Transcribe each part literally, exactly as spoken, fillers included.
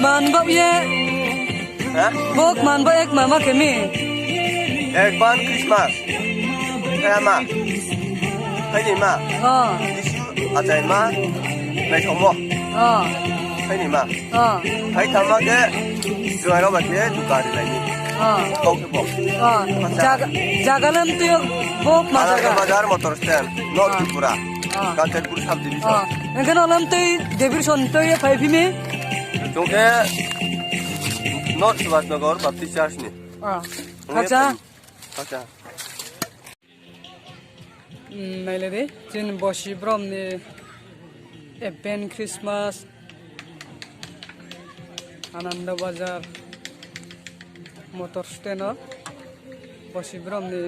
Man baoh ye. Ha? Bo man baoh ye kma ma khe mi. Advance Christmas. Khe ma. Hai ni ma. Oh. Jisu achai ma. Nai thamo. Oh. Hai ni ma. Oh. Hai thama khe. Juai rao ba khe dukan ri lai ni. Oh. Kau khe bo. Oh. Jaga, jaga lam tui bo ma jaga. Bazar motor stand. North Tripura. Ah. Kanchanpur subdivision. Ah. Engkhe no lam tui Davidson tui ye phai phi mi? Chung khe North Subhasnagar Baptist Church ni. Ah. Acha. Acha. Hmm, nai le di, chini Bosi Brom ni Advance Christmas, Ananda Bazar motor stand o Bosi Brom ni,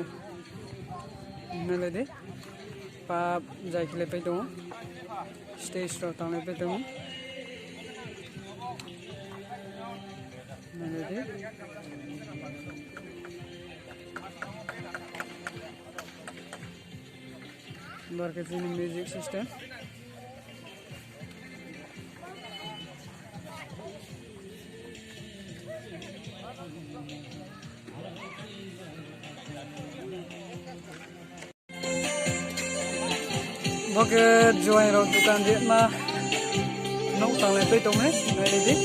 nai le di, pa jai khe le pai tong ou, stage rao tang le pai tong ou. Nai le di. Bar khe chini music system. Bo khe juai rao dukan ri ma. Nouh tang le tui tong mi, nai le di.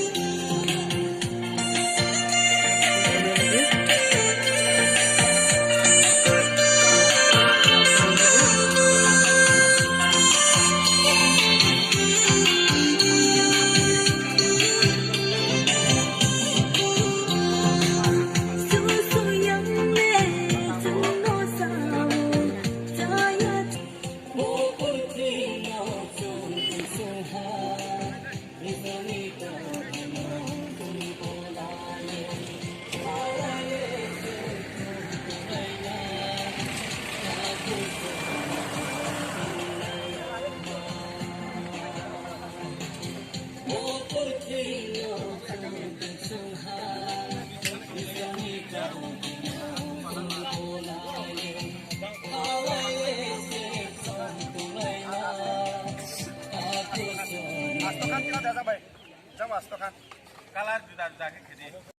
Asto khan kila da jang bai. Jang asto khan. Colour juda juda khe khedi.